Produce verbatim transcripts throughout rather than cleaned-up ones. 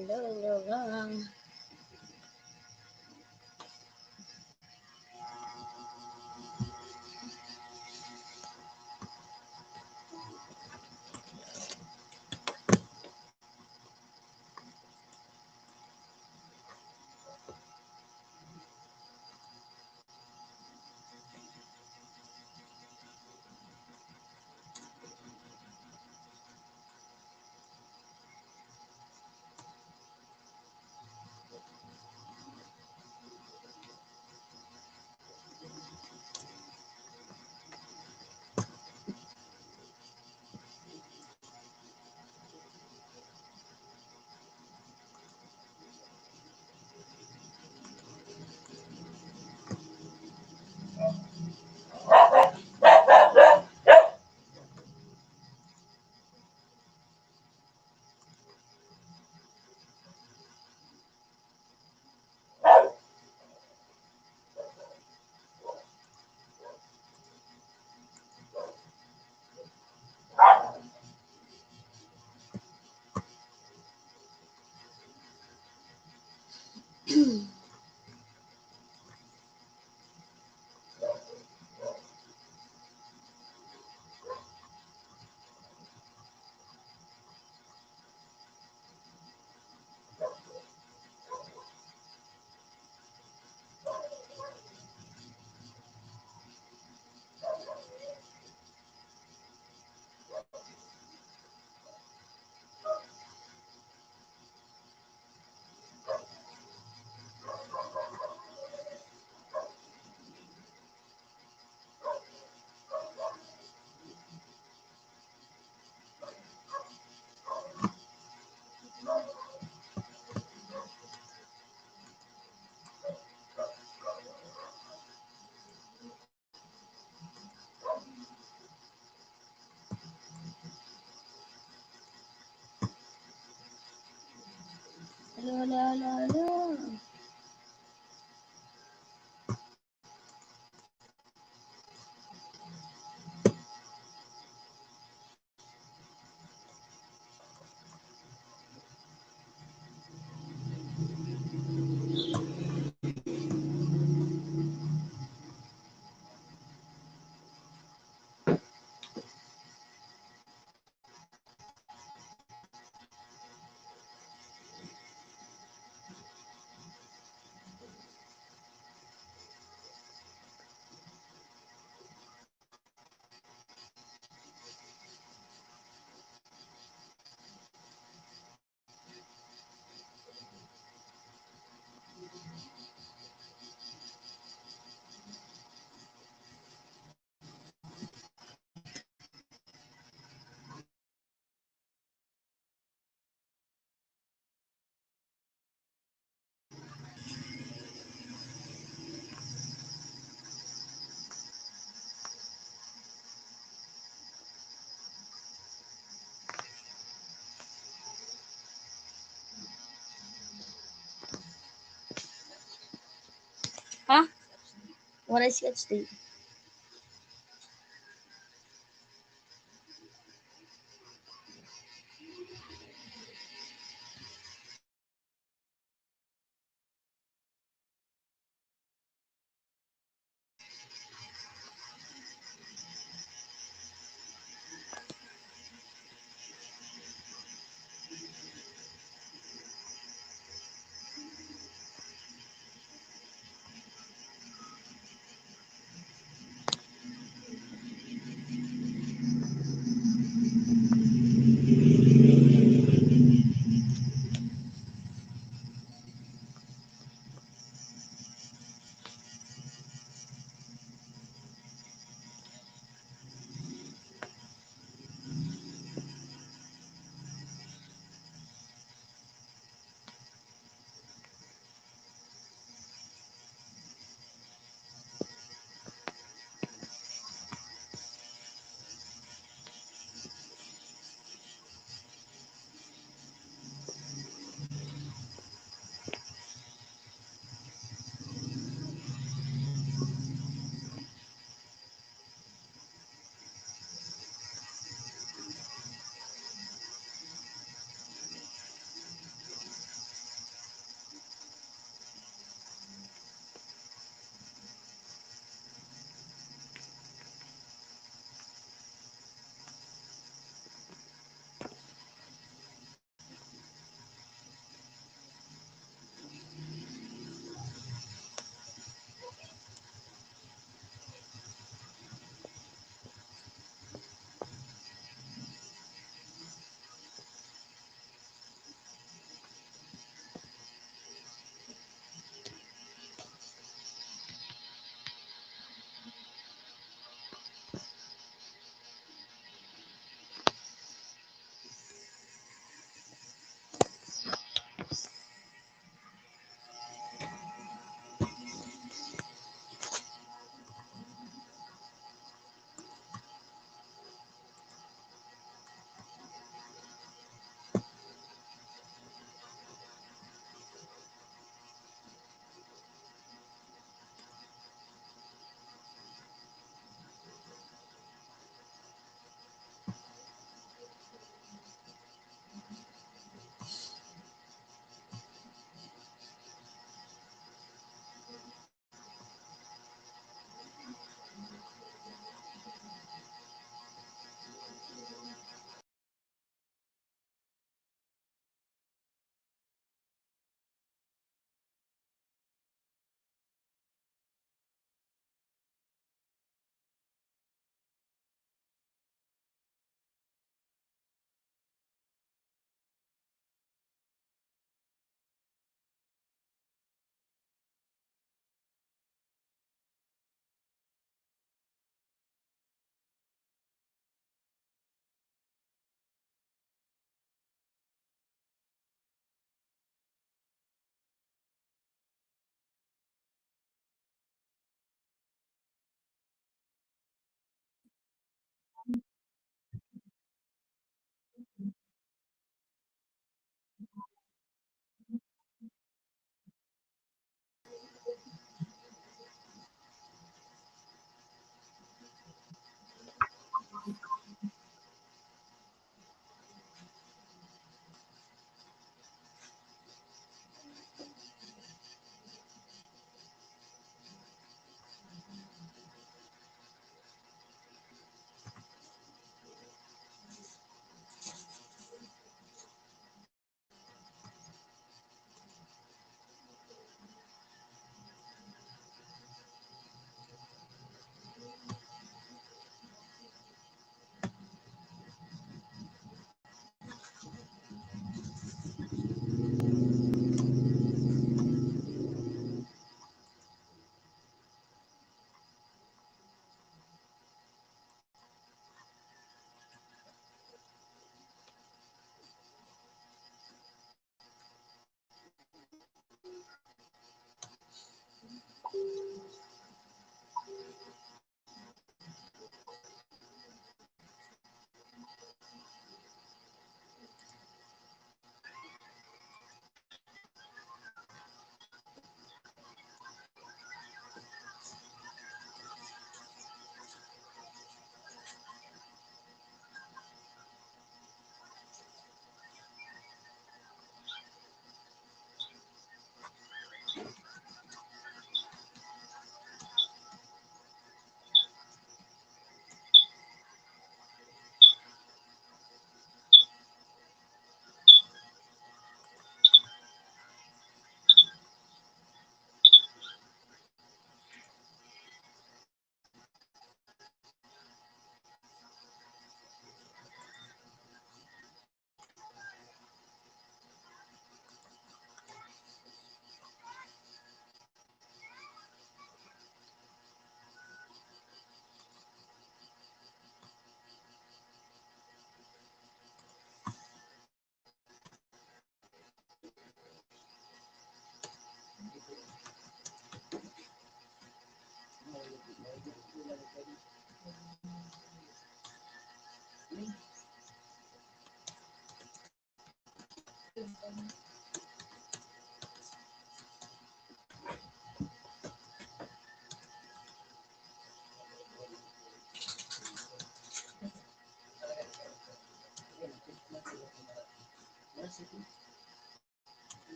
Hello, hello, hello, hello. Ha? Waray si H D.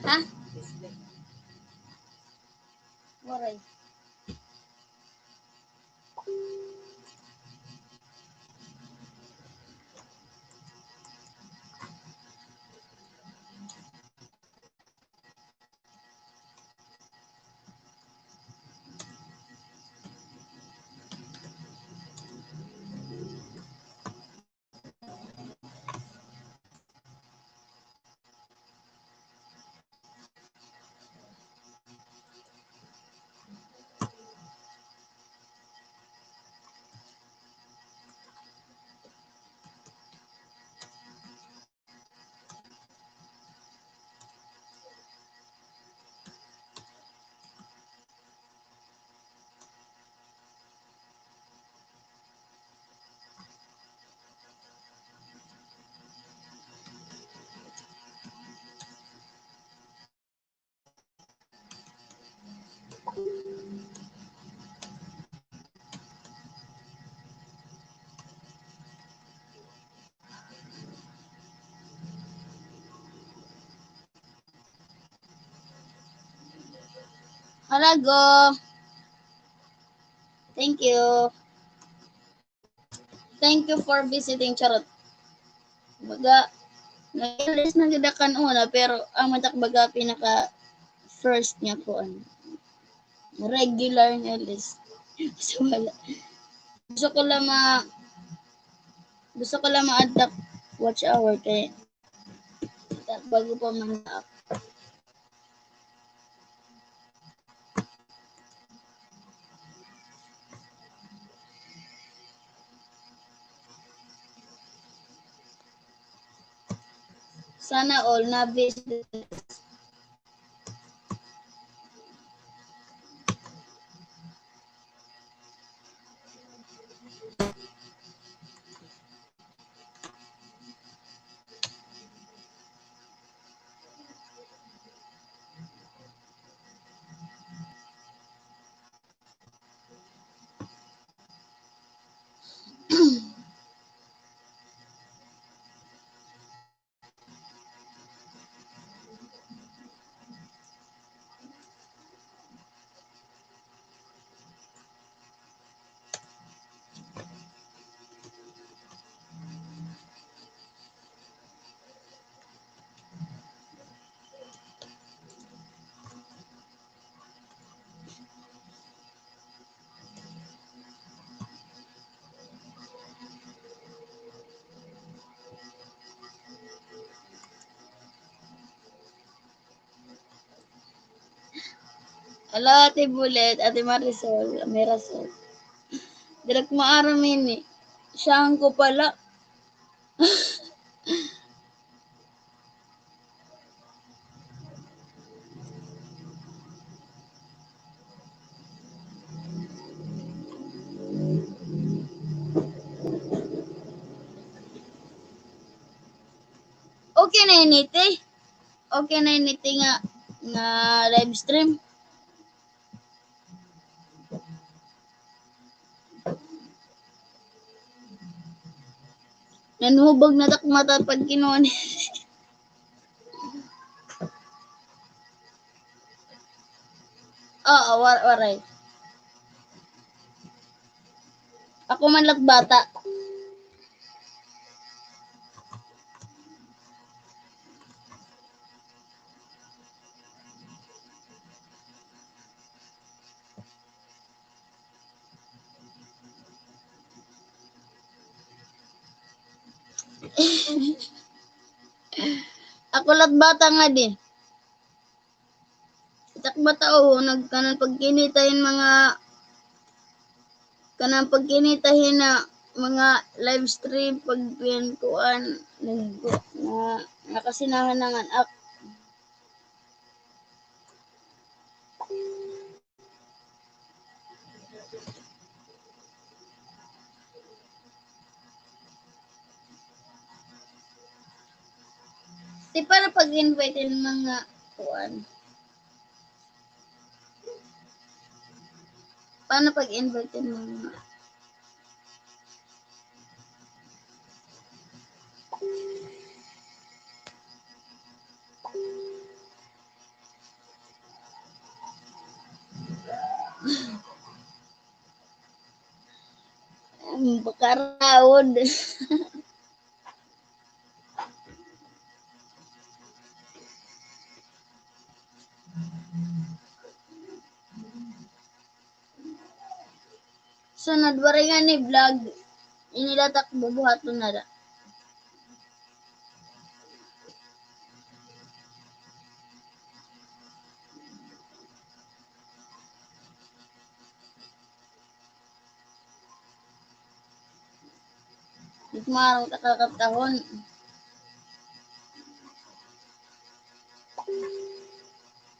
Ha? Waray. Halago. Thank you. Thank you for visiting, charot. Baga, nag-L S na gid ak kan una, pero amo it ak baga pinaka first nga kuan. Regular nga L S. So, wala. Gusto ko lang ma-, gusto ko lang ma-add ak watch hour kay bago pa man ak. Sana all na-visit. Hala, Ate Bullet, Ate Marisol, Mirasol. Diri ak maaram ini. Siyangko pala. Okay na ini, te. Okay na ini, te, nga, nga live stream. Nanhubog na tak mata pag kinuha ni. Oo, war-, waray. Ako man la it bata. Ako la it bata ngadi. It ak bata, o, nagkanan pagkinita hin mga, kanan pagkinita hin na mga live stream, pag kuan, nag-, na, nakasinahan na nga ak. Di pa na pag-invite hin mga kuan. Paano pag-invite hin mga Pakaraod. Sunod, waray ngani vlog. Ini la tak bubuhaton na la. Di ko maaram kakatahon.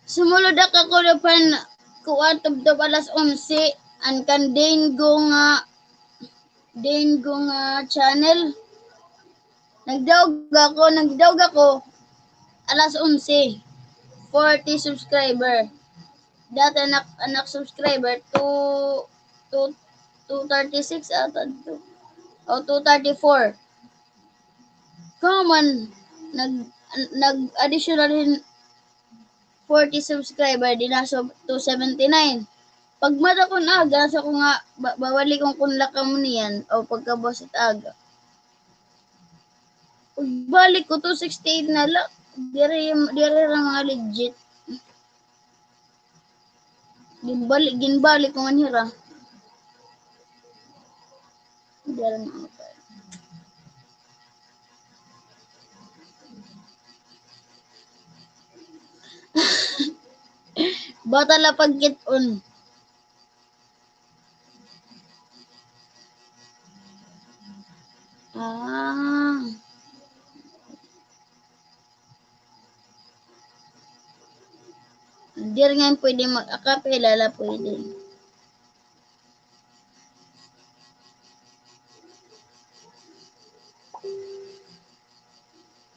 Sumulod ak ako dapan kuan tubtob alas onse, an kan Dengo nga, Dengo nga channel. Nagdaog ako, nagdaog ako alas onse, forty subscriber. Dati an ak-, an ak subscriber, two, two, two thirty-six ata to. O, two thirty-four. Kahuman, nag-, nag-additional hin forty subscriber, di na so two seventy-nine. Pagmata ko na aga, sa ko nga, ba-, babalik ko kun lakaw mo niyan, o pagkabuwas it aga. Pagbalik ko, two sixty-eight na la. Diri, diri ra mga legit. Ginbalik, ginbalik ko man hira. Diri na ako. Bata la pagkit-on. Ah. Diri ngay-an pwede mag-acapella la pwede.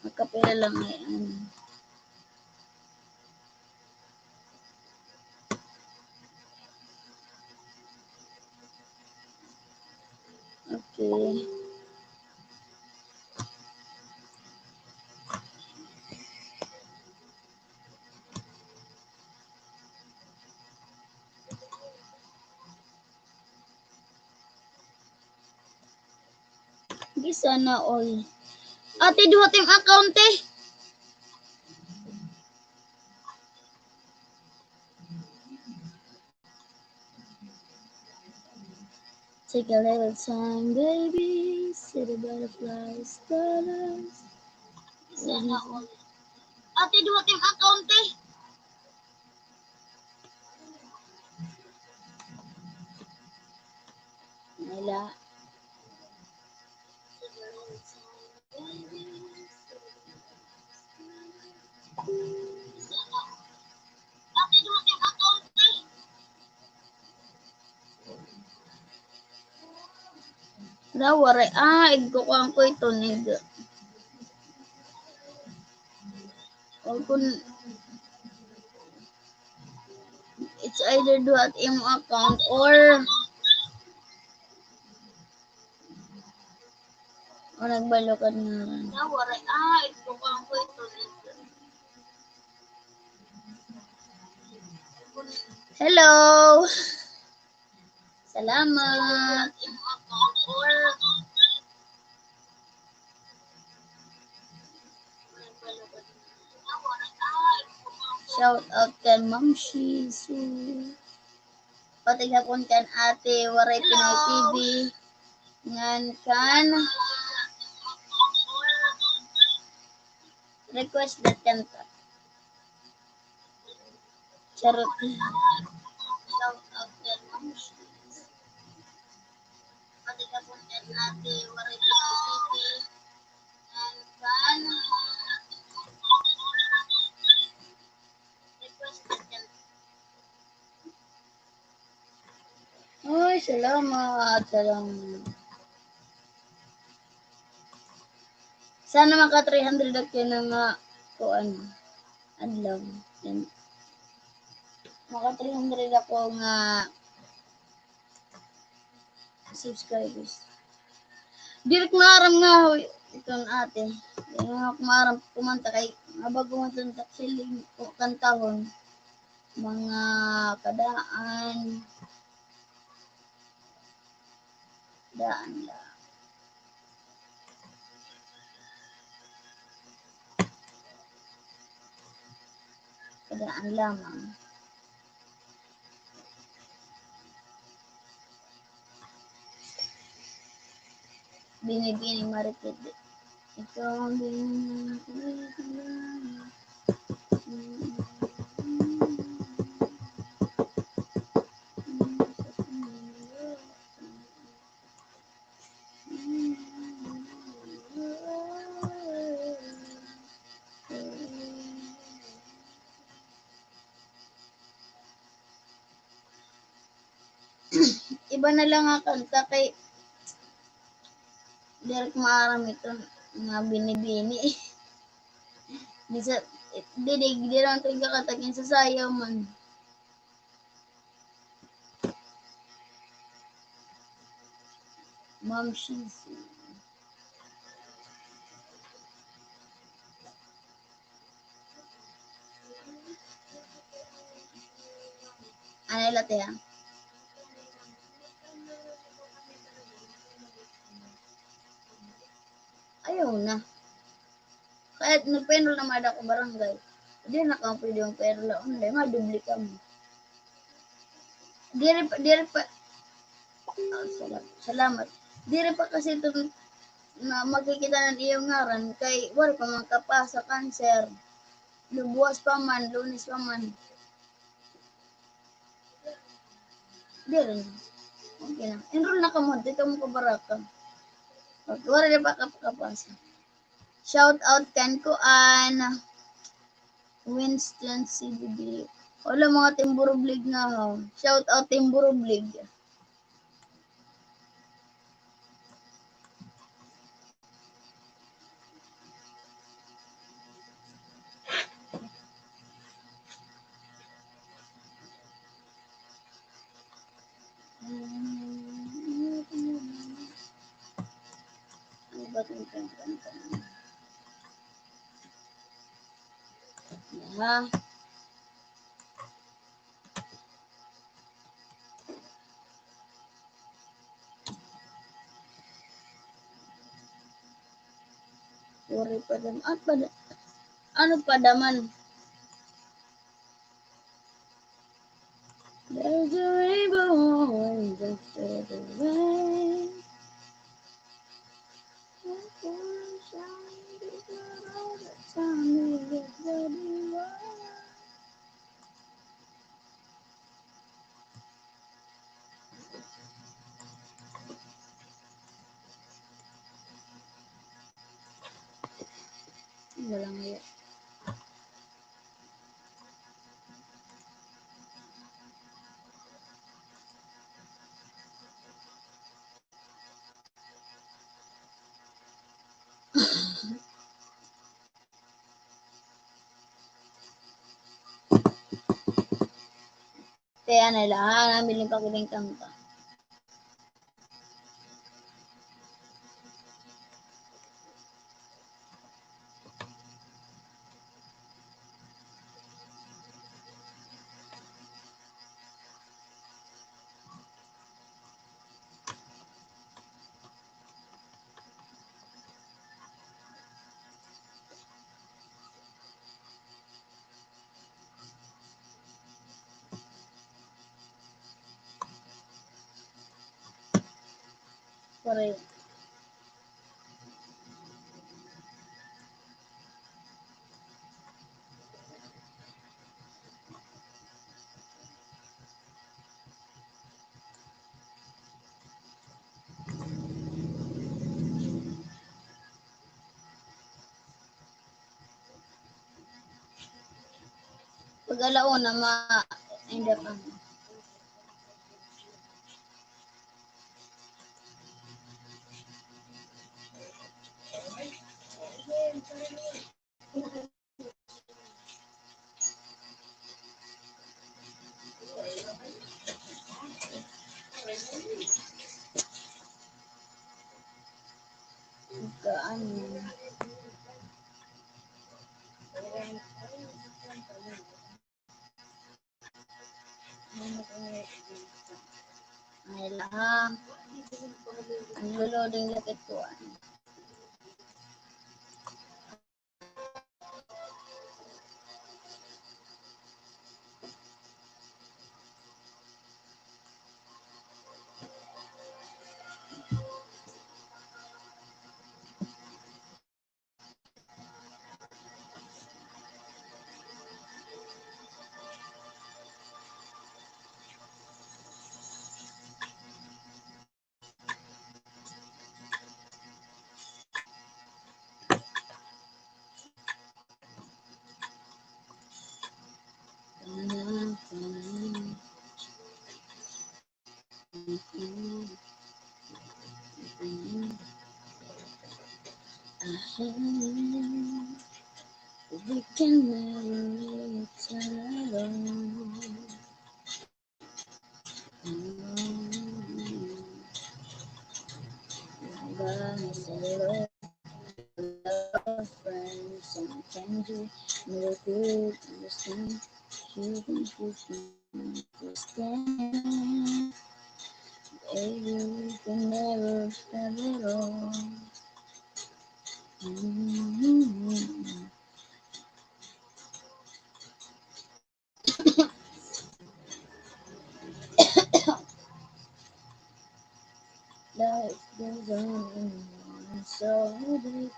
Acapella la ngay-an. Okay. Di sana all. Ate, duha tim account, eh. Take a little time, baby. See the butterflies, colors. Sana all. Ate, duha tim account, eh. Wala. Wala, waray. Ah, igkukuan ko ito, nig. O kun, it's either duha it imo account or, o nagbalo ka ngaran. Hello. Salamat. Shout out kan Ma'am Shizu. Pati gihapon kan Ate Waray Pinoy T V. Ngan kan request that kanta. Charot. Shout out kan Ma'am Shizu. Pati gihapon kan Ate Waray Pinoy T V. Ngan kan request that kanta. Ay, salamat. Salamat. Sana maka three hundred ako yana nga kuan, adlaw. Yan. Maka three hundred ako nga subscribers. Diri ko maaram nga, hoy, iton ate. Diri ko maaram kumanta kay nga bag-o man iton siling kantahon. Mga kadaan. Daan lang. Daan lamang. Binibini Marikit. Ikaw ang binibini. Iba na lang nga kanta kay diri ko maaram ito nga binibini. Di sa, di, di, di lang ito kakanta, ginsasayaw man. Ma'am Shizu. Ano la, te, ha? Ayaw na. Kay nagpa-enroll naman ako barangay. Di na ka pwede magpa-enroll online, madoble ka mo. Diri pa, diri pa. Ah, sala-, salamat. Diri pa kasi ito na makikita an iyo ngaran kay wala pa man kapasa, cancer. Lubuwas pa man, Lunes pa man. Diri na. Okay na. Enroll na kamo, di kamo kabaraka. Okay, wala na pa kapakapasa. Shout out kan kuan, Winston C B B. Wala, mga Team Burublig nga, ha. Shout out Team Burublig. Ano ba itong kanta? Ha? Sorry, padam-, ah, pada-, ano, padaman? There's a rainbow in the rain. Wala nga yan. Kaya na lang, ha, namiling pa ko din kanta. Correct. Pag ala una, ma-, hindi pa. Kaan. Ay, lahat. Ang luloding lapit ko, ah. We can never reach alone. Sometimes you never could understand. You can understand. Baby, we can never have it all. Life goes on and on, so deep.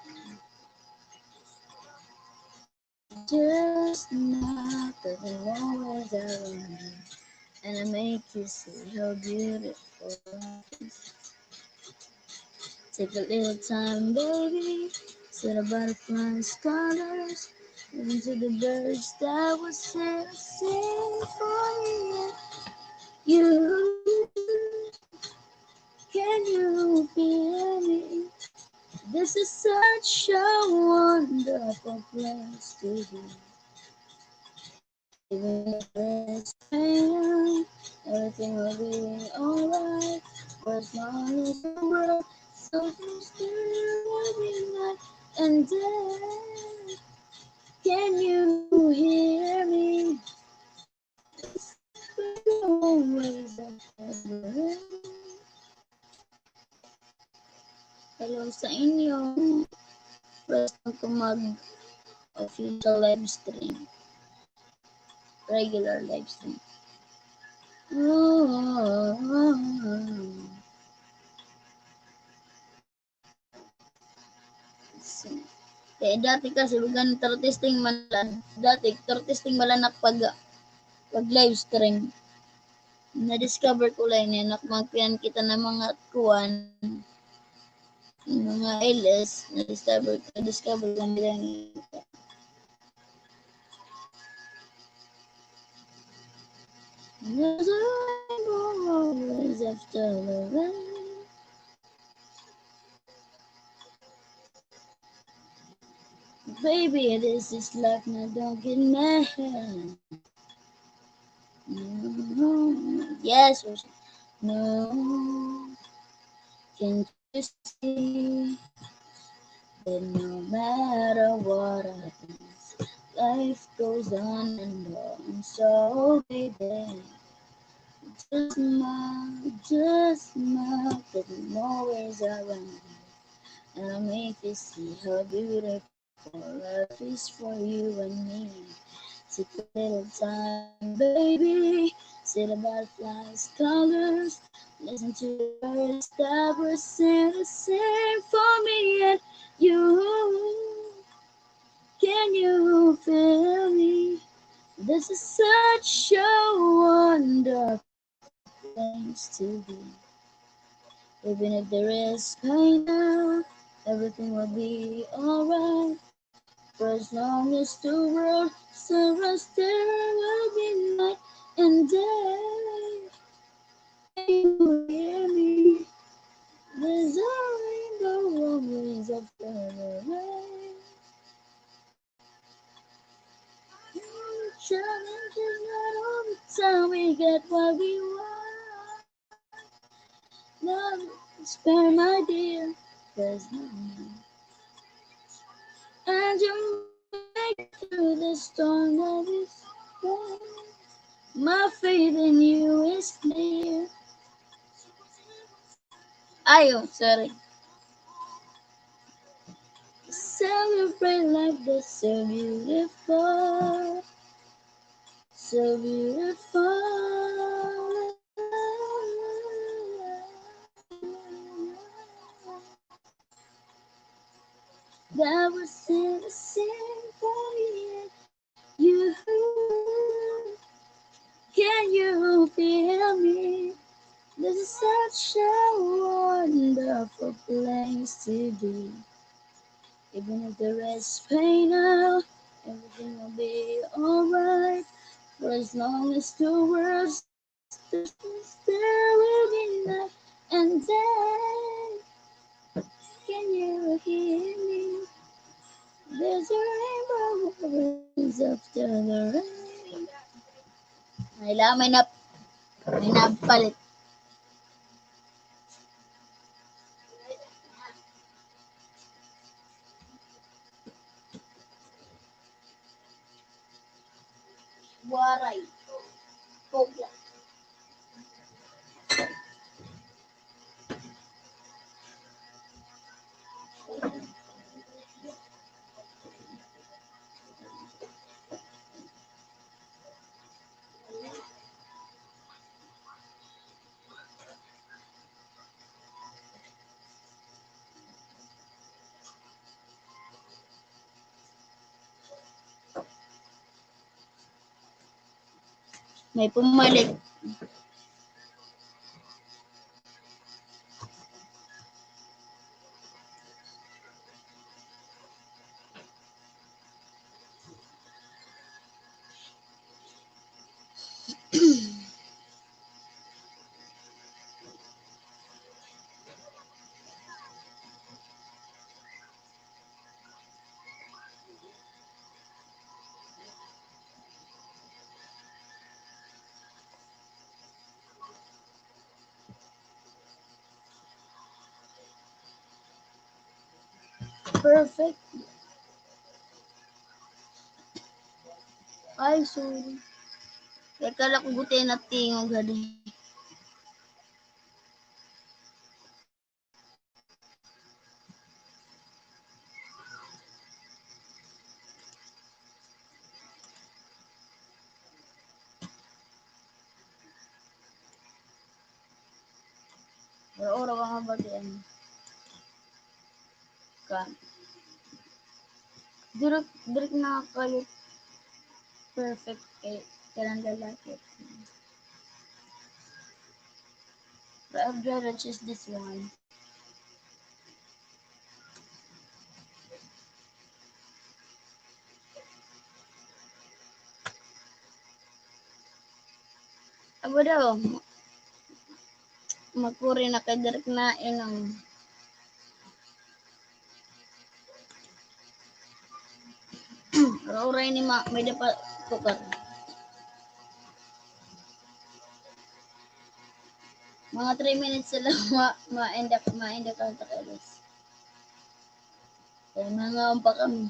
Just not that the world is around you, and I make you see how beautiful life is. Take a little time, baby. See the butterflies' colors. Listen to the birds that will sing, sing for me. You, can you feel me? This is such a wonderful place to be. Even if it's pain, everything will be alright. For as long as the world, so close to you will be night and day. Can you hear me? Always. Hello sa inyo. First time ko mag-official live stream. Regular live stream. Kay dati kasi, bagan, tartesting man la, dati, tartesting man la nak pag, pag live stream. Na-discover ko la ini, nak magpian kita na mga kuan, mga L S, na-discover, na-discover ko nila ini. There's a rainbow always after the rain. Baby, this is life, now don't get mad. No, yes, no. Can't you see that no matter what happens, life goes on and on? So, baby, just smile, just smile, 'cause I'm always around you. And I'll make you see how beautiful life is for you and me. Take a little time, baby. See the butterflies' colors. Listen to the birds that will sing the same for me and you. Can you feel me? This is such a wonderful place to be. Even if there is pain now, everything will be alright. For as long as the world serves, there will be night and day. Can you hear me? There's a rainbow always after the rain. Challenges not all the time we get what we want. Love is fair, my dear. There's no need. And you make it through the storm that is there. My faith in you is clear. Ay, oh, sorry. Celebrate life that's so beautiful. So beautiful. That was in the symphony. You, can you feel me? This is such a wonderful place to be. Even if there is pain now, everything will be alright. For as long as the world's there will be night and day. Can you hear me? There's a rainbow always after the rain. Ay, la, may nap-, may napalit. Waray. Pogla. May pumalit. Perfect. Ay, sorry. Kay kala ko gutay na tingog, hadi. Ura-ura ka nga ba diyan? Ka. Direk, direk na kayo perfect kay kanang lalaki. But I'd rather choose this one. Aba daw, makuri na kay direk na inom. Ura-ura ini ma-, may-ada pa tukar. Mga three minutes na la, ma-, ma-end up, ma-end up an takilis. Kay mangaon pa kami.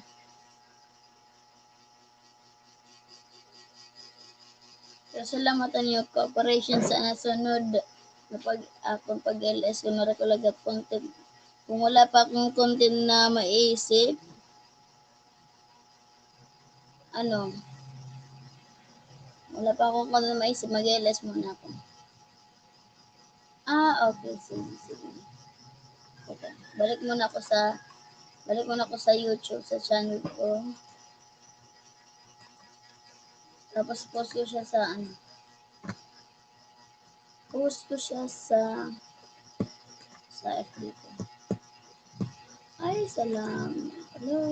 So, salamat an iyo cooperation sa nasunod na pag-, akon pag-L S kon wala ko lagi content. Kon wala pa akon content na maisip, ano, wala pa akon content na maisip, mag-L S muna ako. Ah, okay. Sige, sige. Okay. Balik muna ako sa, balik muna ako sa YouTube, sa channel ko. Tapos post ko siya sa, ano, post ko siya sa, sa F B ko. Ay, salamat. Hello.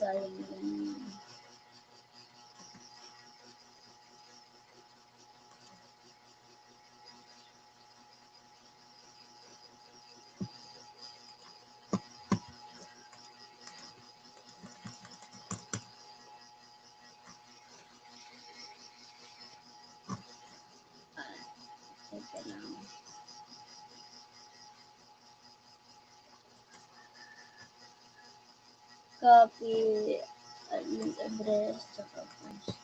Sayang lang. Copy, uh, link address, tsaka post.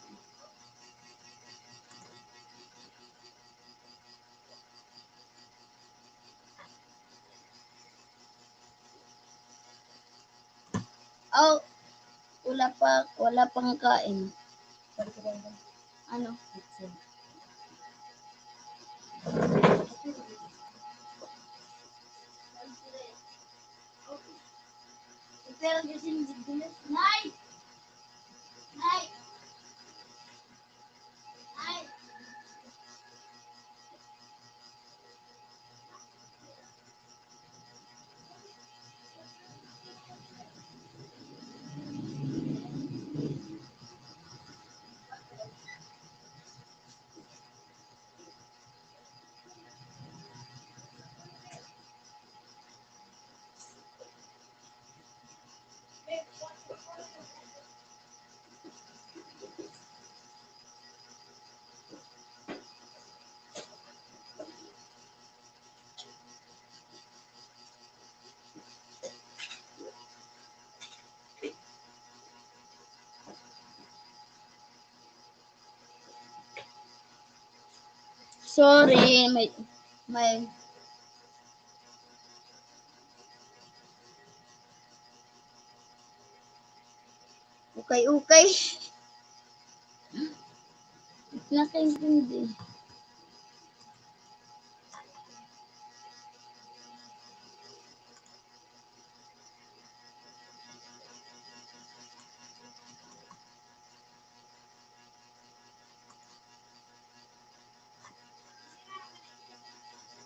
Oh, wala pa, wala pang kain. Ano? Pero kasi hindi ko na, Nay! Nay! Nay! Sorry, may, may ukay-ukay. Nakaintindi.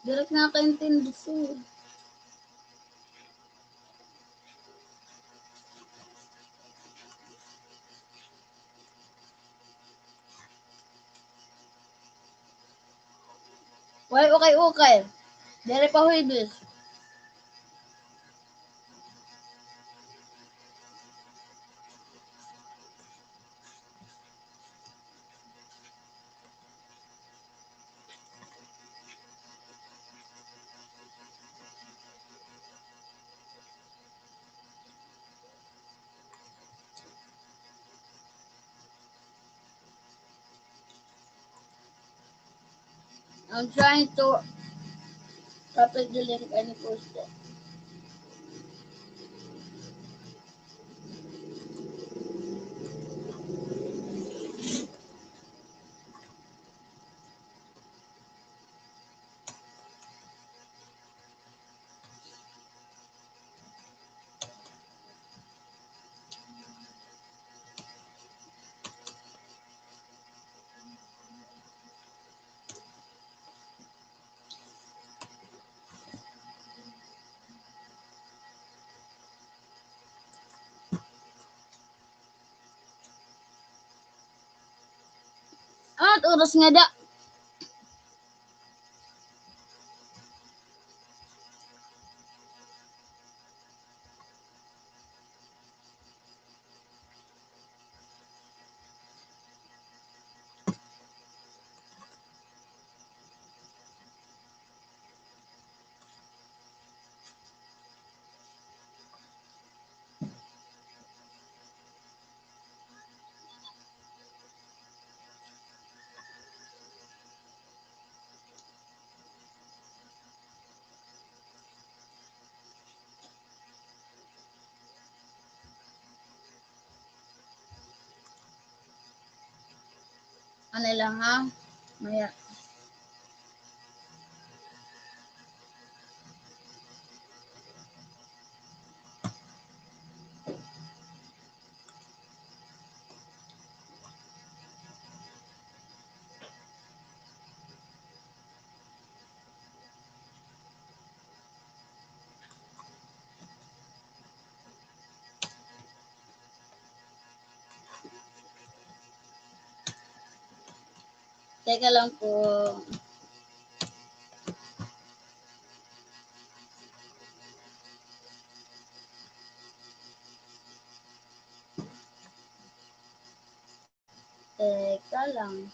Diri nakaintindi, sir. Way ukay-ukay. Diri pa Huwebes. I'm trying to copy the link and post it. Ano it oras ngada? Ano lang, ha? Maya. Teka lang po. Teka lang.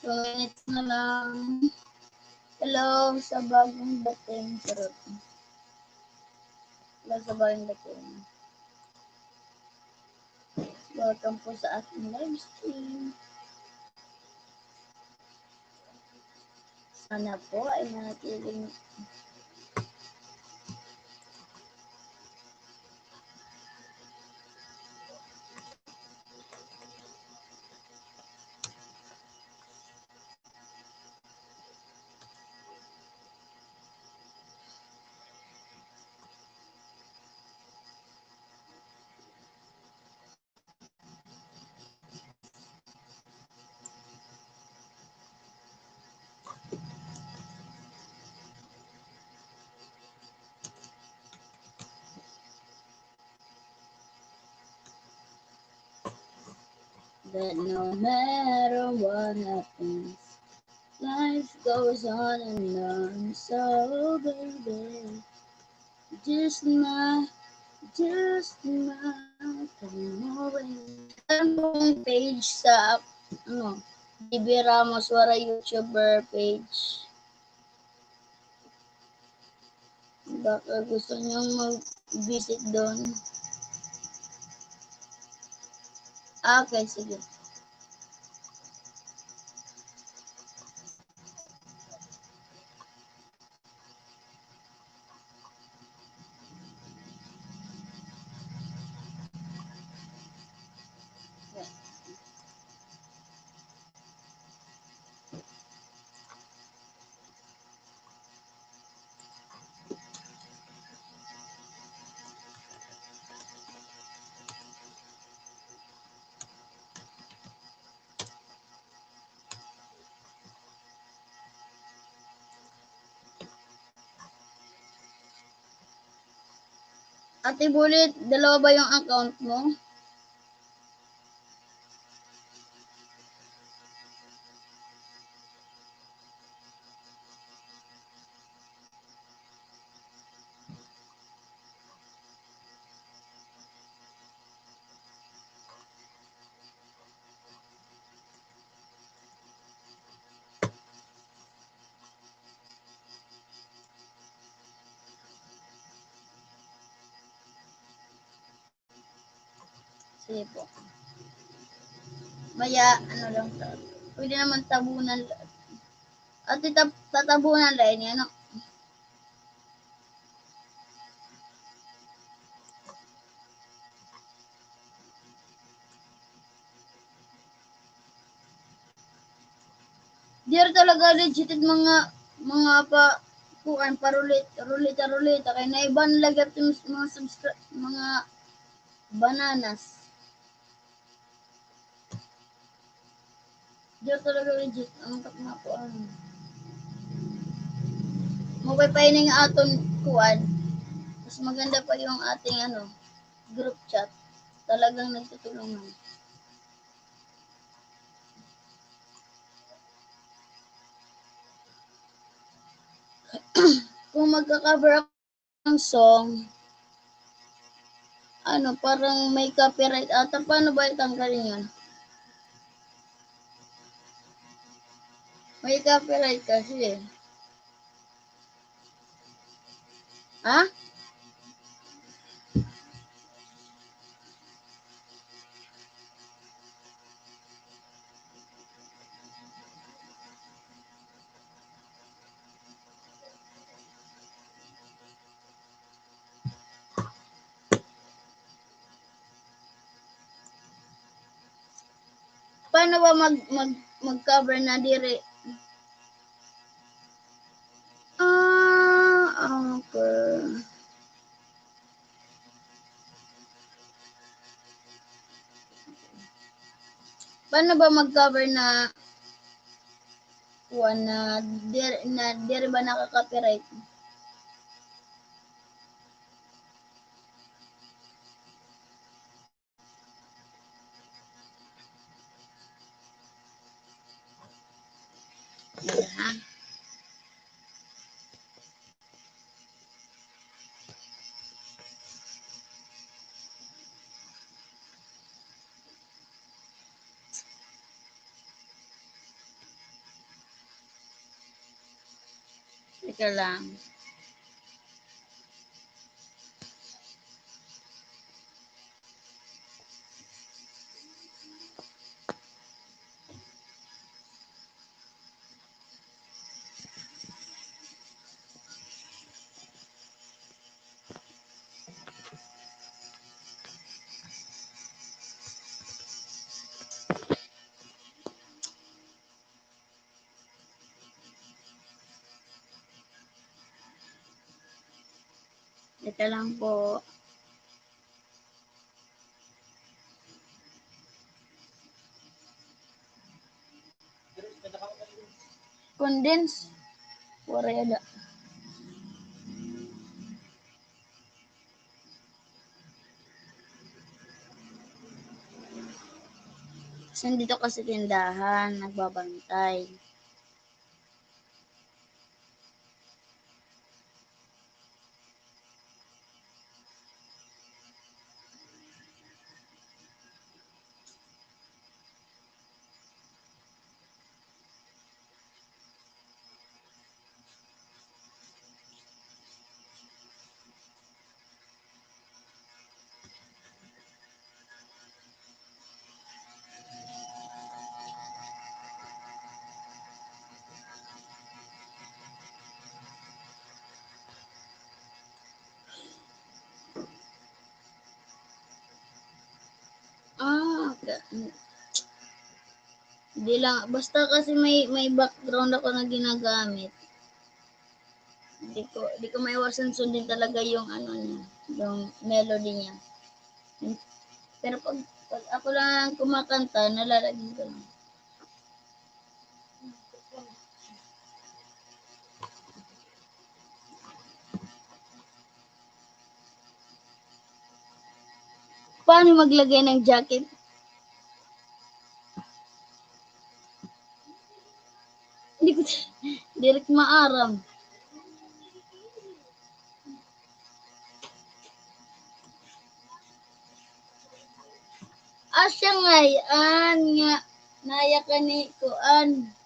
Two minutes na lang. Hello sa bagong dating. Charot. Hello sa bagong dating. Welcome po sa ating live stream. Sana po ay manatiling That no matter what happens, life goes on and on. So, baby, just my, just my, come away. Ano pong page sa, ano, D B Ramos Waray YouTuber page? Baka gusto niyong mag-visit doon. Ah, okay, sige. Ate Bulit, dalawa ba yung account mo? Sige po. Maya, ano lang to. Pwede naman tabunan la-, at itap-, tatabunan la ini, ano? Diri talaga legit it mga, mga pa, kuan, pa ruleta, ruleta, ruleta. Kay naiban lagi it mga subscri-, mga bananas. Diri talaga legit ang tak na kuan. Mao pa ini nga aton kuan. Mas maganda pa yung ating, ano, group chat. Talagang nagtutulungan. Kung magka-cover ako ng song, ano, parang may copyright ata. Paano ba itanggalin yun? May copyright kasi eh. Ha? Paano ba mag, mag, mag-cover na diri? Ah, okay. Paano ba mag-cover na kuan na dir-, na diri ba nakaka-copyright? Ayan. Teka lang. Ito lang po. Condense. Waray ada. Kasi nandito kasi tindahan, nagbabantay. Ah, ka-, Di lang, basta kasi may, may background ako na ginagamit. Di ko, di ko maiwasan sundin talaga yung ano niya, yung melody niya. Pero pag, pag ako lang kumakanta, nalalagyan ko lang. Paano maglagay ng jacket? Hindi ko, diri ko maaram. Asya ngay-an nga, naya ka ni kuan.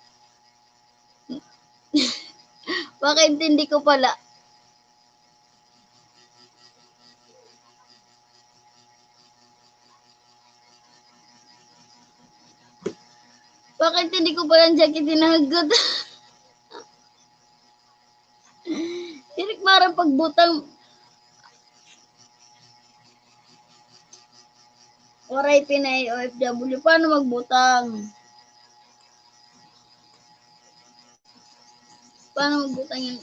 Pakaintindi ko pala. Pakaintindi ko pala an jacket hinagot. Diri ko maaram pagbutang. Waray Pinay O F W. Paano magbutang? Paano magbutang yan?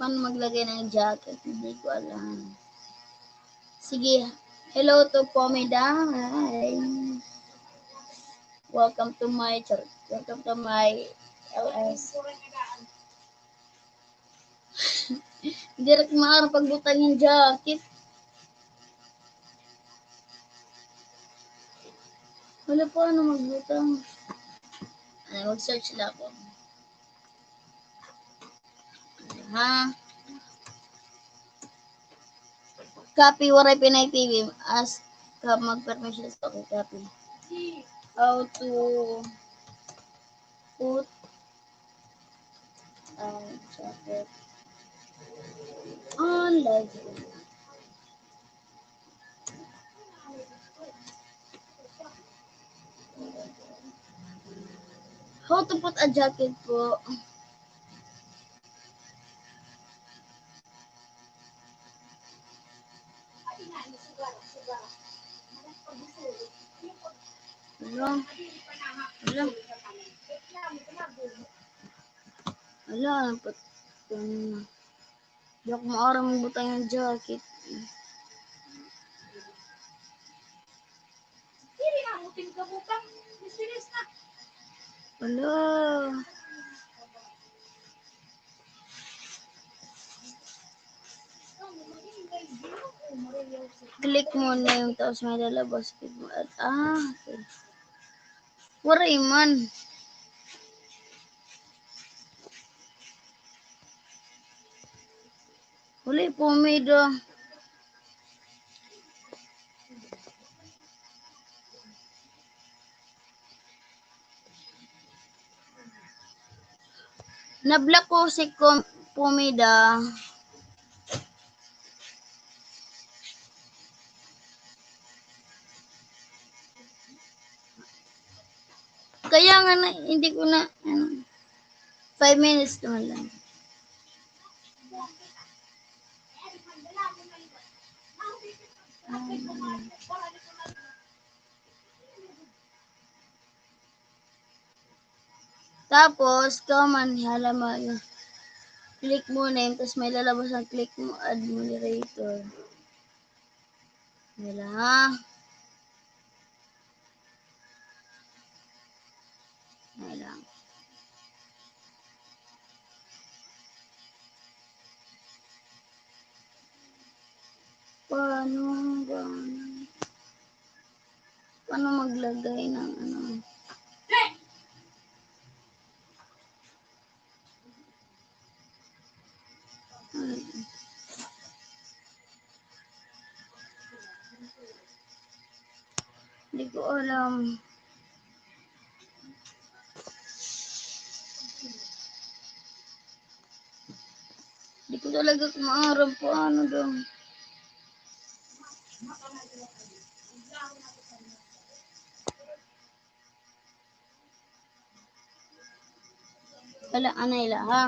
Paano maglagay ng jacket? Hindi ko alam. Sige. Hello to Pomida. Hi. Welcome to my char-, welcome to my L S. Diri ko maaram pagbutang hin jacket. Wala pa ano magbutang. Ay, mag-search la ako. Ha? Copy, waray Pinay T V. Ask ka mag-permission sa okay, copy. How to put an jacket on live stream. How to put a jacket po? Hala. Hala. Hala, ano pa? Di ako maaram magbutang hin jacket. Hala. Click mo na yung taos may lalabas. Click mo. Ah, okay. Waray man. Uli po, Mido. Na-block ko si Kom-, Pumida. Kaya nga na, hindi ko na, ano, five minutes naman lang. Um, Tapos, common, hala mo, click mo name, tapos may lalabas ang click mo, add moderator. Hala, ha? Hala. Paano, paano, paano maglagay ng ano? Hindi ko alam. Hindi ko talaga maaram kung ano daw. Wala, anay la, ha?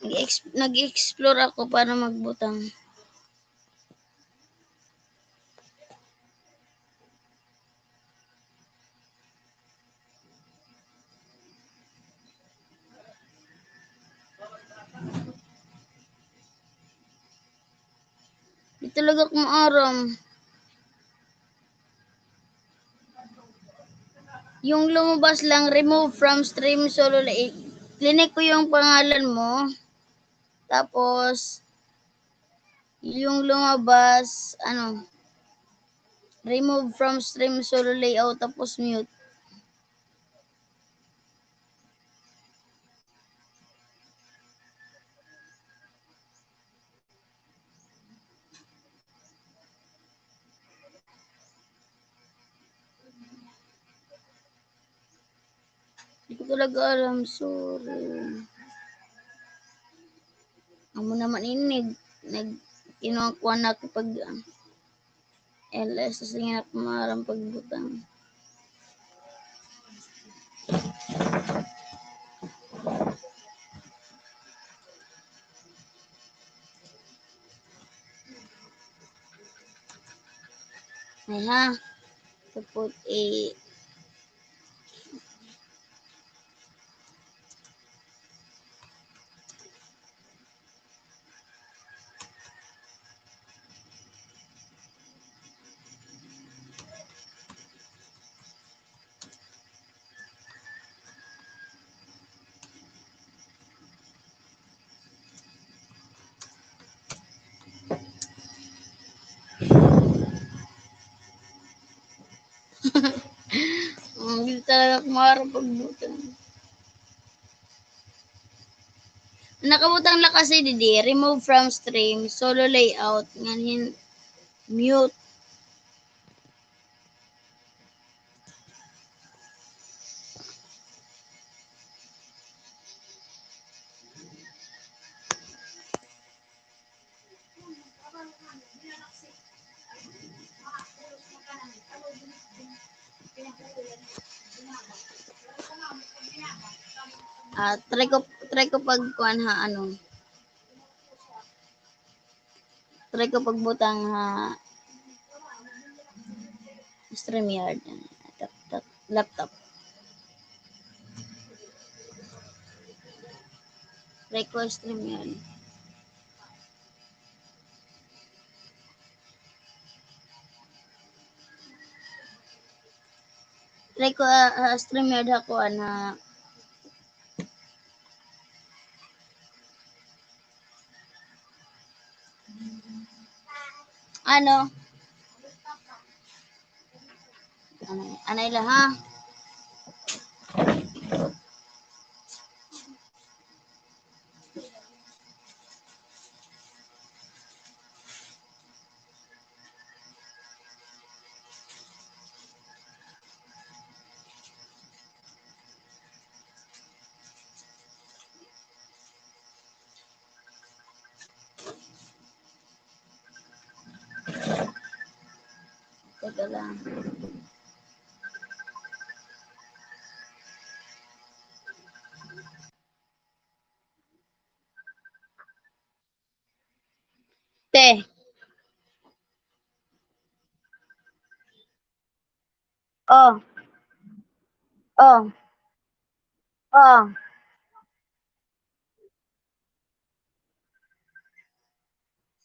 Nag-ex-, nag-explore ako para magbutang. Di talaga ko maaram. Yung lumabas lang, remove from stream solo layout. Clinic ko yung pangalan mo. Tapos, yung lumabas, ano, remove from stream solo layout, tapos mute. Di ko talaga alam, sorry. Amo naman ini, nag-, nag-, kinuha-kuha na ako pag, ah, L S, tas hindi na ako maaram pagbutang. Ay, ha? Tapos, eh, Ang hindi talaga kumarang pagbutang. Nakabutang la kasi didi, remove from stream, solo layout, ngan hin mute. Ah, try ko, try ko pagkuan ha, ano. Try ko pagbutang ha StreamYard. Laptop, laptop. Try ko StreamYard. Try ko, ah, ah, StreamYard ha kuan ha. Ano? Anay, anay la, ha? Teka lang. Te. Oh. Oh. Oh.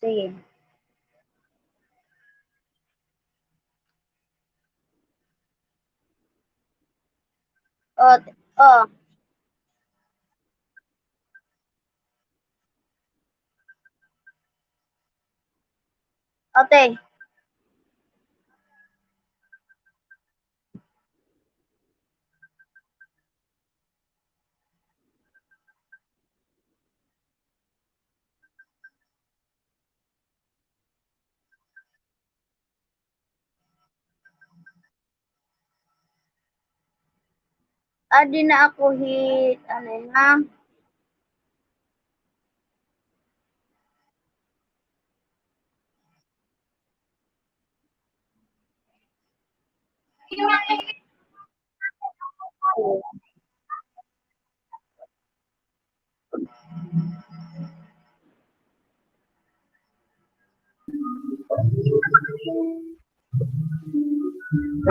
Sige. Oh, oh. Ate. Adi na ako hit, ano nga?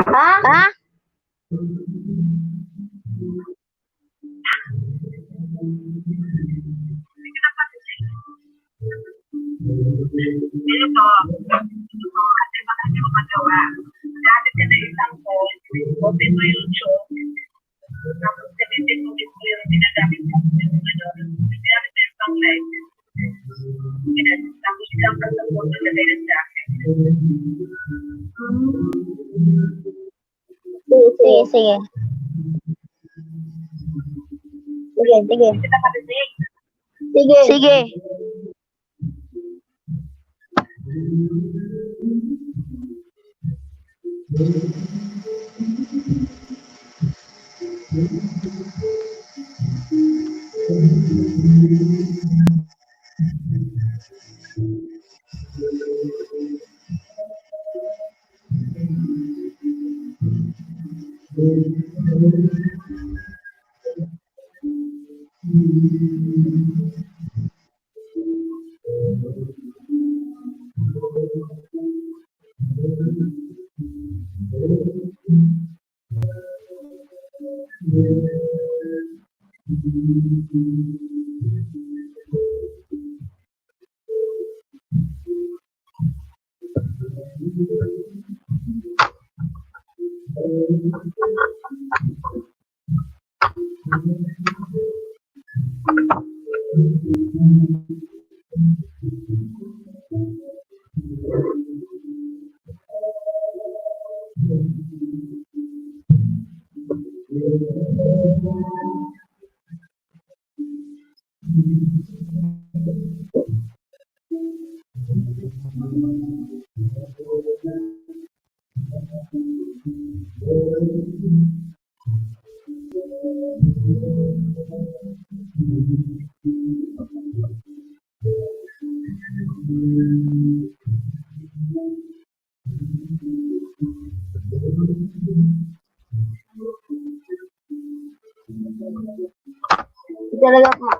Ha? Ha? Sige, sige. Sige, sige. Sige. Sige. Talaga, ma.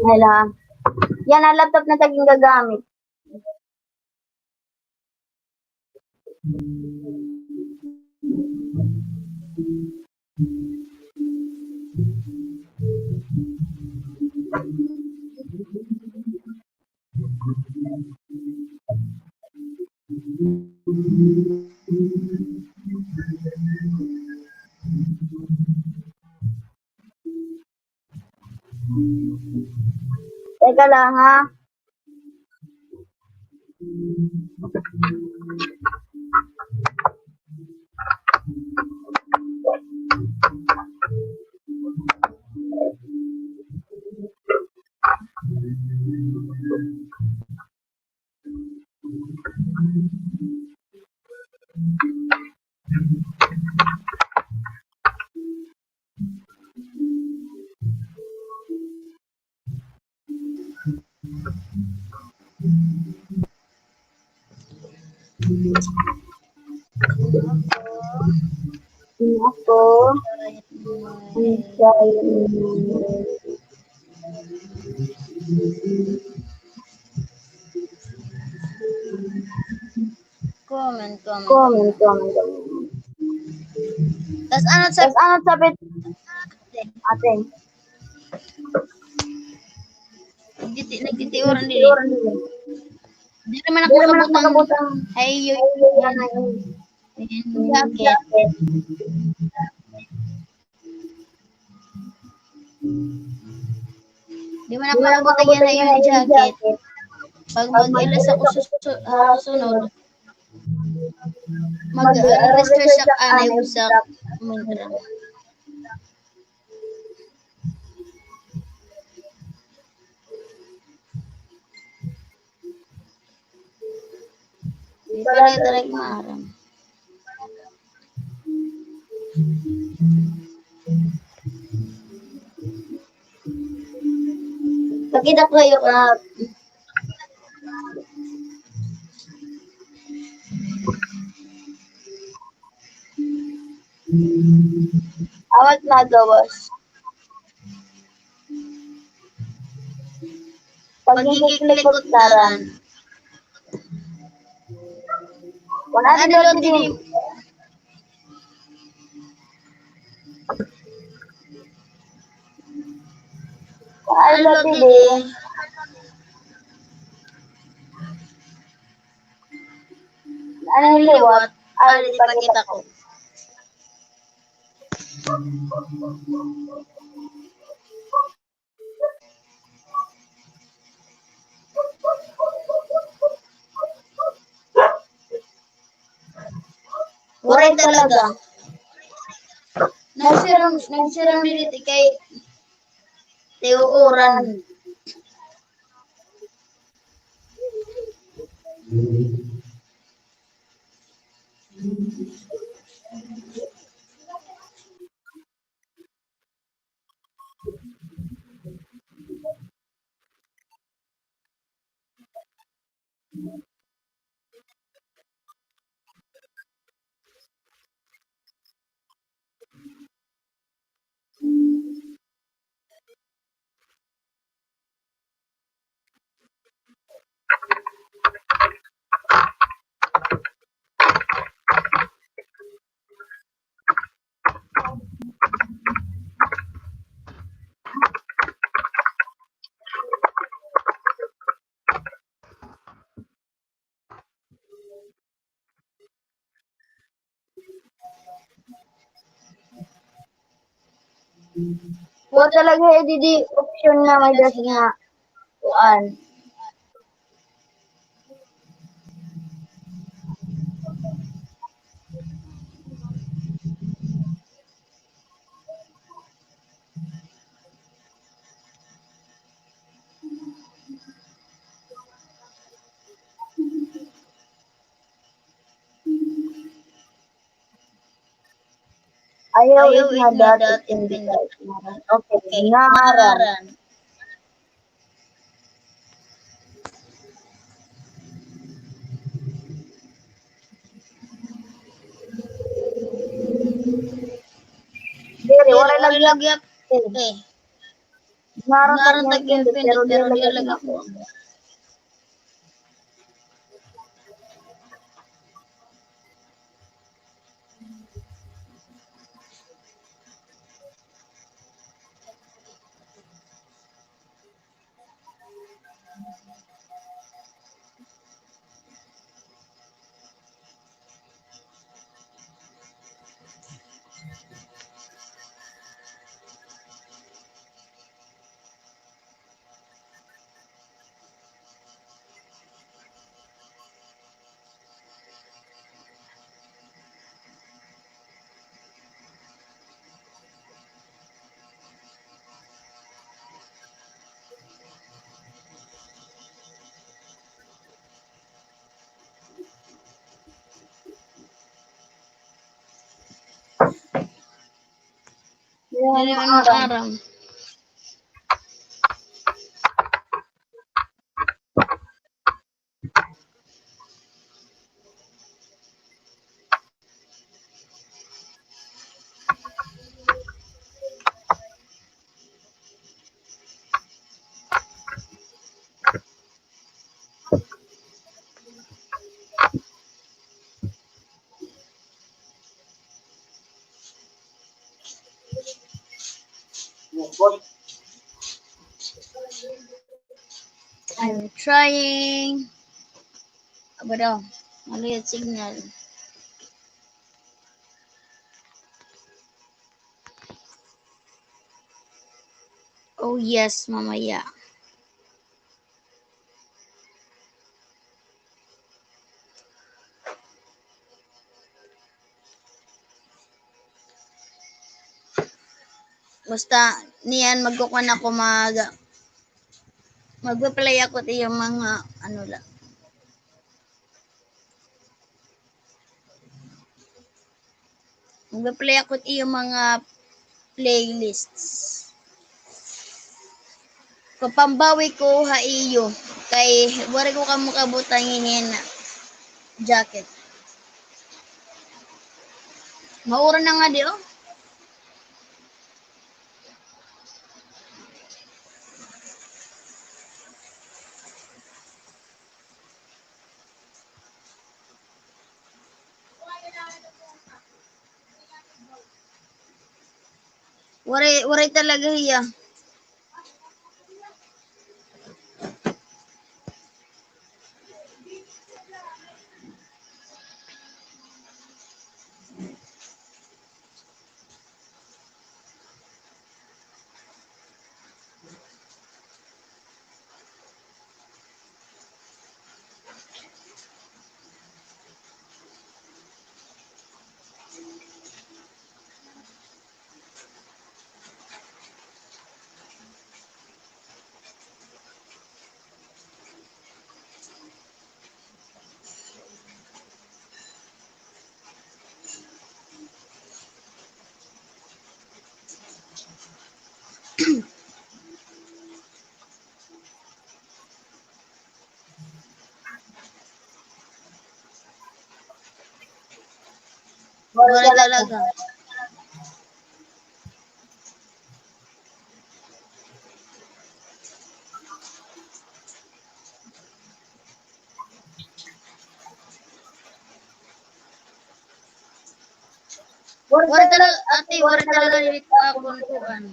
Hala. Yan an laptop na it ak gingagamit. Teka lang, ha? Ako. Ang sayo. Comment, comment. Comment, comment, comment. Tas ano sa, tas ano sa pit-, ate? Nagtiti-, nagtitiuran diri. Diri man ako makabutang. Ay, yun. Jacket. Di man ako makabutang yana nga jacket. Pag mag-ilis ako sa su-, ah, sunod, mag-register sa anay usa ka mintra. Di pala talaga maaram. Pakita ko iyo, ah. Awat na gawas. Pagkiklikot daran. Wala na didi. Wala na didi. Ano yung liwat? Ano yung ipakita ko? Waray talaga. Nagsiram, nagsiram diri kay tiuuran. Wa talaga, eh, didi option nga may dasi nga kuan. Ayaw, ayaw igna dot ipindot. Okay, ngaran. Diri, wala lagi. Eh. Ngaran ta gin-pindot, pero diri lagi ako. Diri man maaram. I'm trying. Aba daw, maluyot signal. Oh yes, mamaya. Basta niyan magkukuan ako, mag, magpa-play ako it iyo mga ano la. Magpa-play ako it iyo mga playlists. Papambawi ko ha iyo. Kay waray ko kamo kabutang hin jacket. Mauran na ngadi, oh. Waray, waray talaga hiya. Wala talaga. Wala talaga, ate, wala talaga dito akong kuan.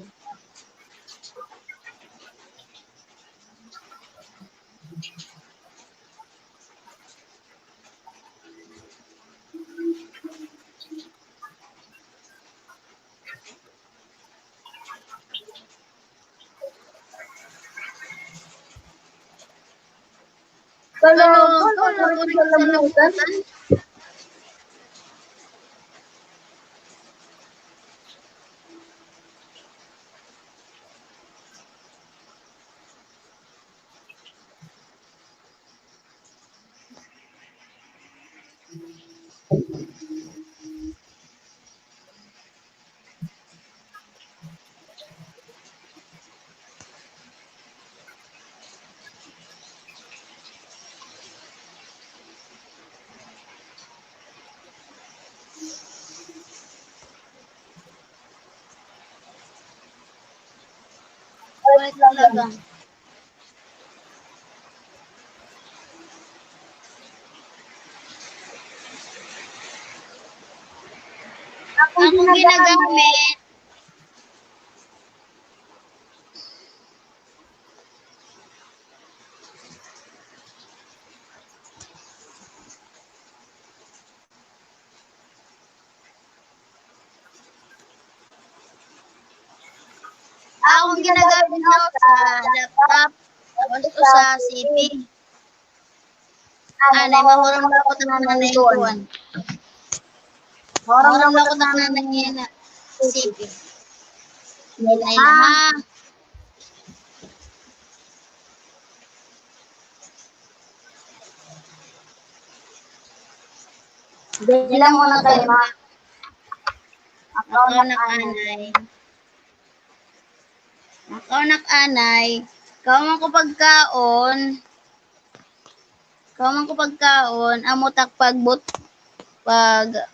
Hello, hello, hello. Wala talaga. Akong ginagamit. Akong ginagamit na sa laptop, tapos sa C P. Anay, mahuram ba ako tanan anay kuan? Mahuram ba ako tanan anay C P? Anay la ha. Dili lang mo na kay ma. Ako na anay. Makaon ak anay. Kaon man ko pagkaon. Kaon man ko pagkaon. Amo tak pagbut-, pag-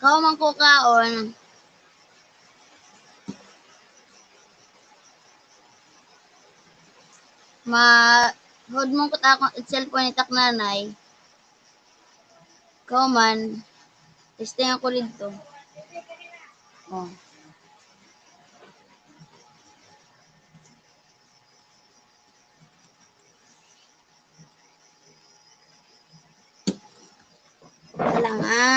Ikaw man ko kaon. Ma-, hudmon ko ta akon cellphone it ak nanay. Ikaw man, testing ako didto. Oh. Wala nga.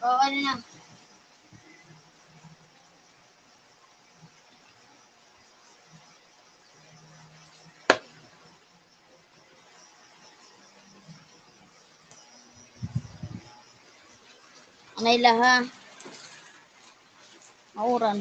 Oo, ano na? Anay la ha. Mauran.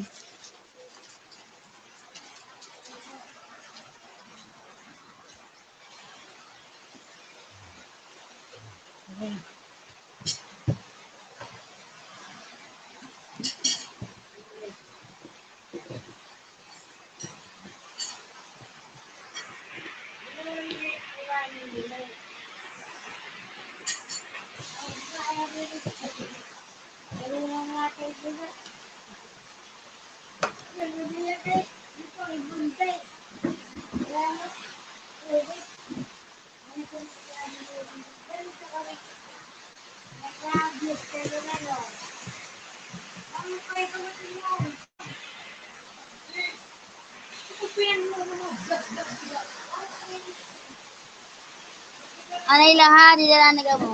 Anay la ha, dida la nagamo.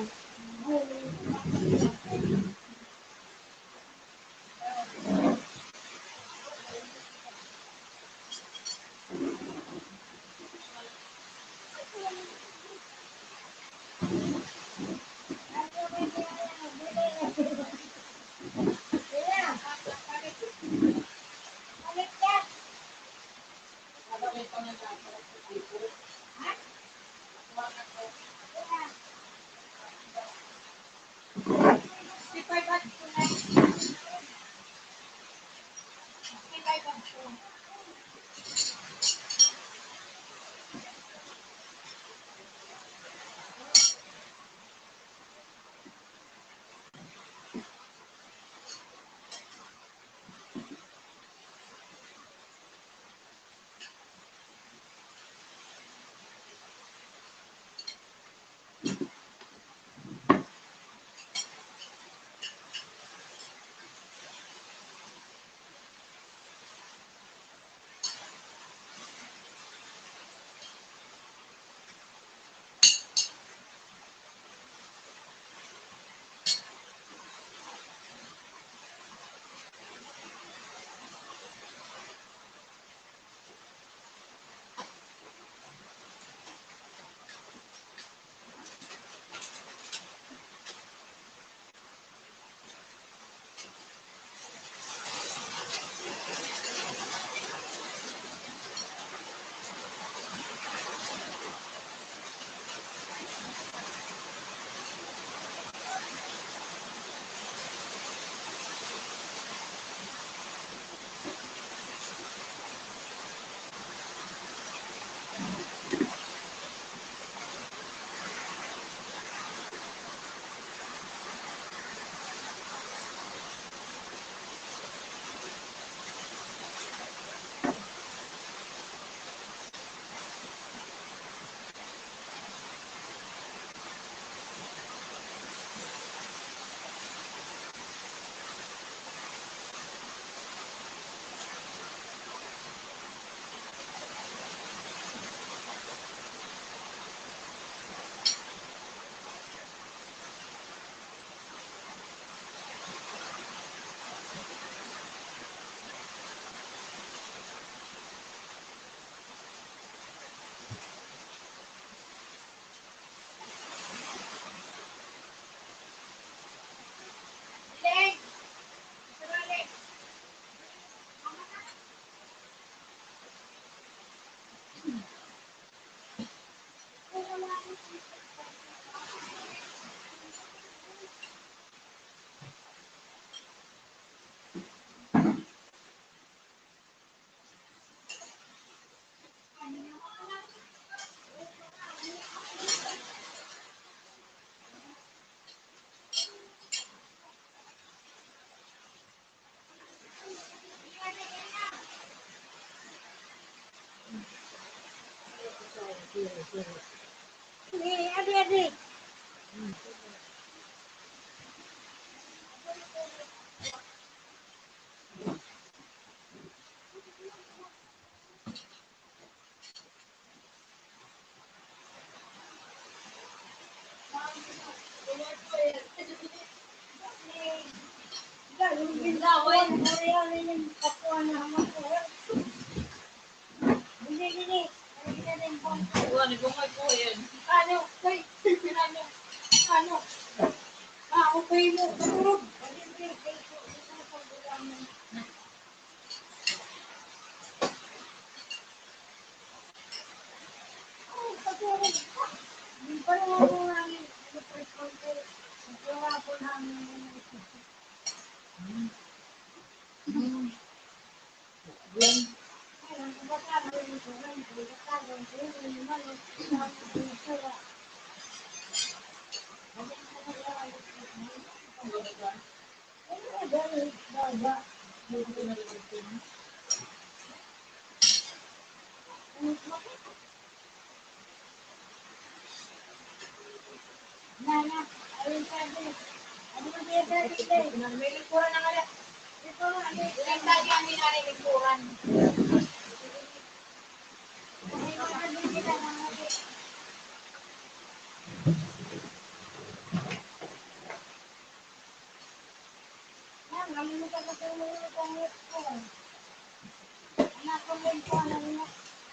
Ni, abi, abi.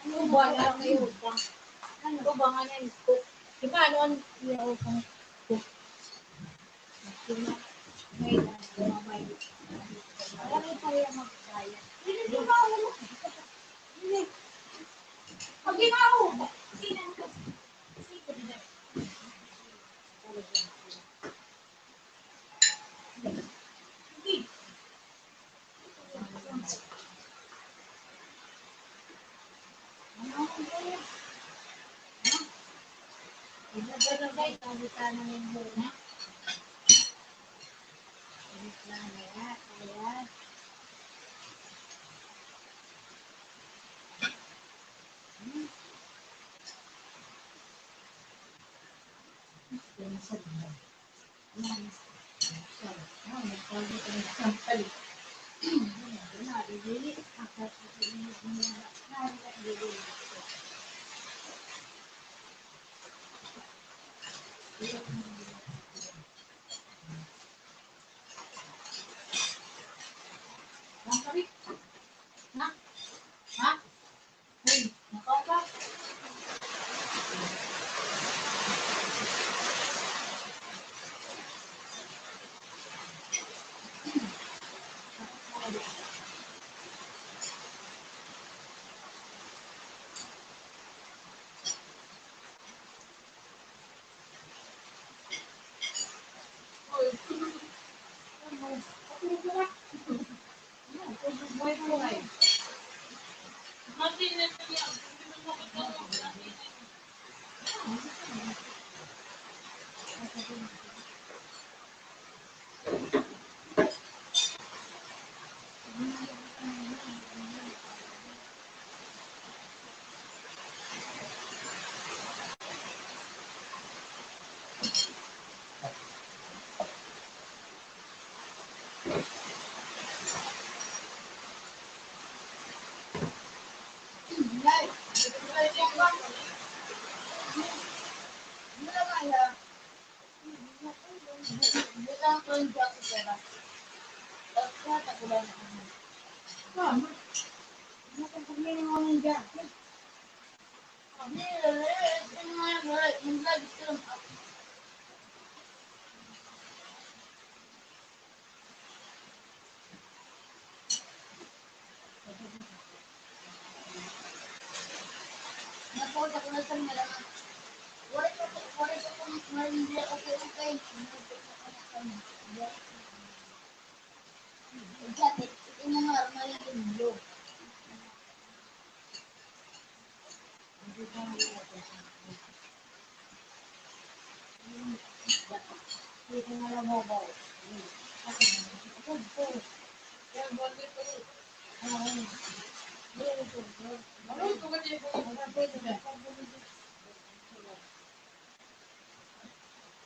Ano ba nga na yung utang? Ano ba nga na yung cook? Di ba, ano ang iya utang? Cook. May, may, may. Alam mo pa yung magkaya. Hindi ko ba, ano? Hindi. Pag ginawa ko, sinan ko.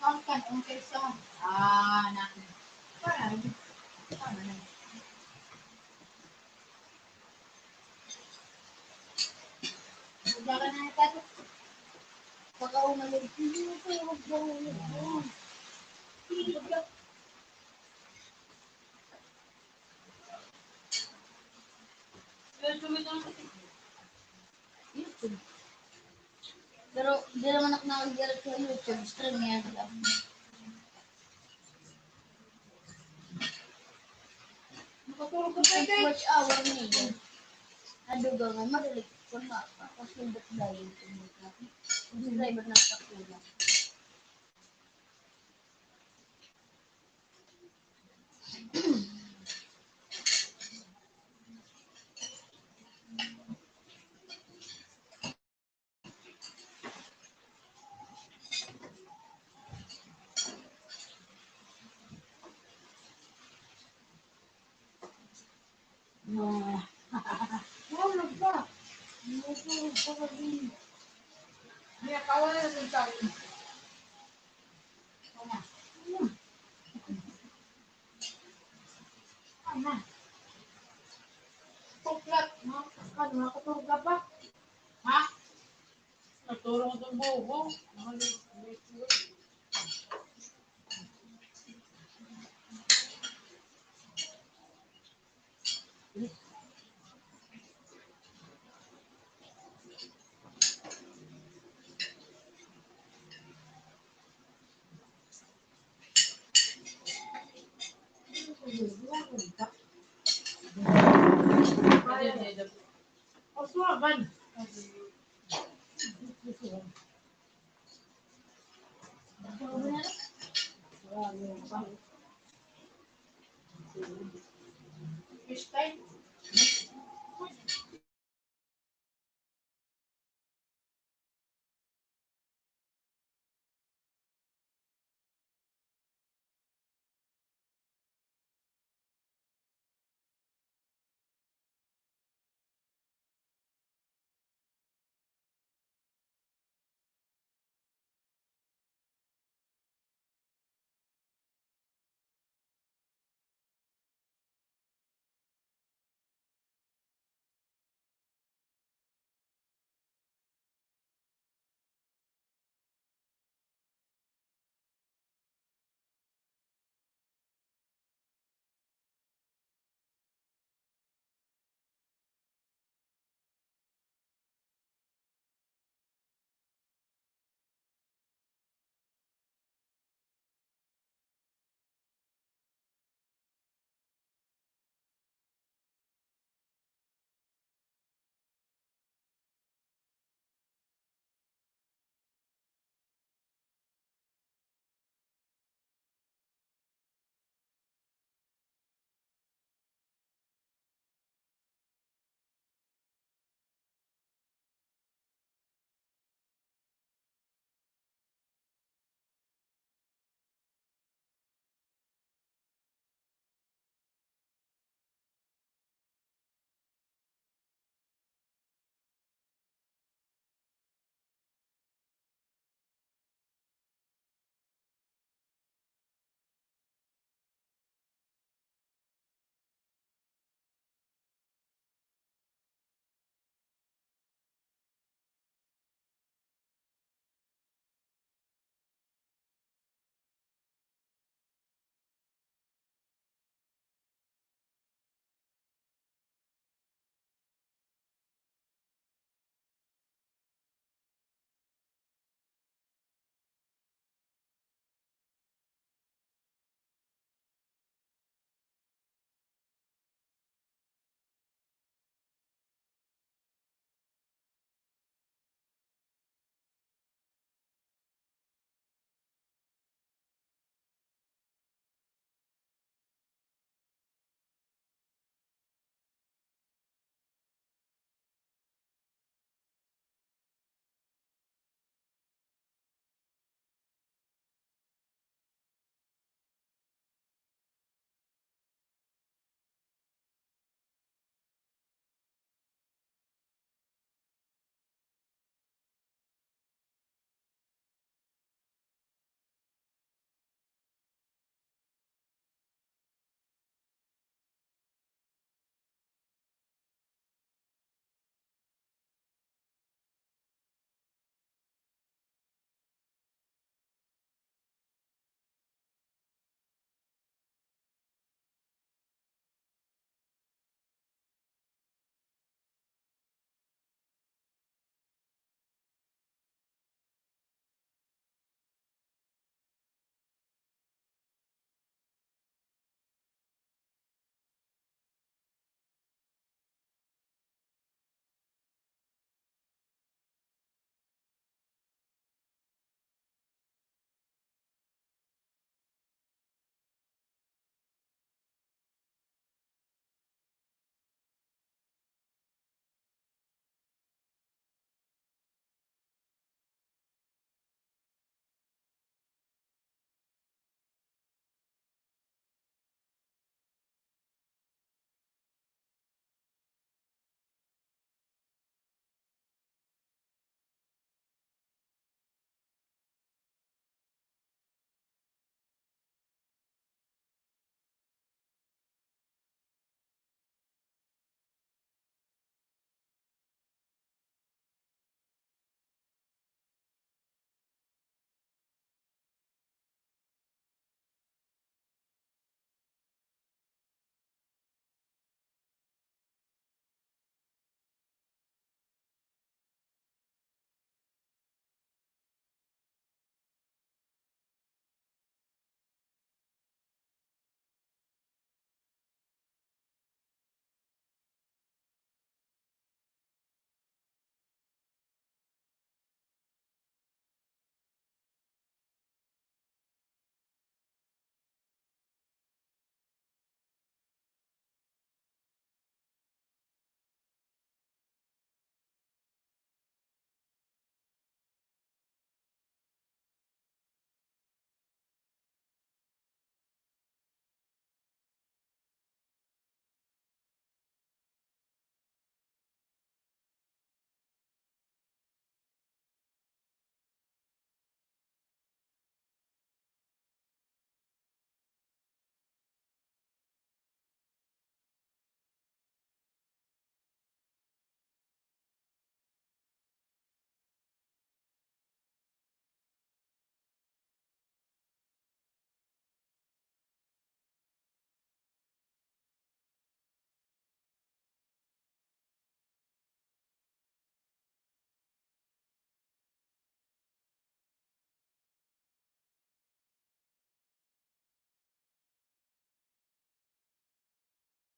Ang kan-, ang kaysa. Ah, na. Para, tama na. Wala ka na ito. Baka umalig. Hindi ko yung magdala. Hindi ko. YouTube. Pero di naman ako nakagdala sa YouTube. Stream niya. Makatulog ka pa, watch hour niya. Nadugangan, madali. Kung ma-, makasulat ba yun? Subscriber na sa kulang. Ah. Tulog ka. Tulog ka pa din. Hindi, kawan na yung tawin. Tama. Hmm. Tama. Tuklat, no? Ano, nakatulog ka pa? Ha? Natulog ang buho. Mga late, late, late. Fish time?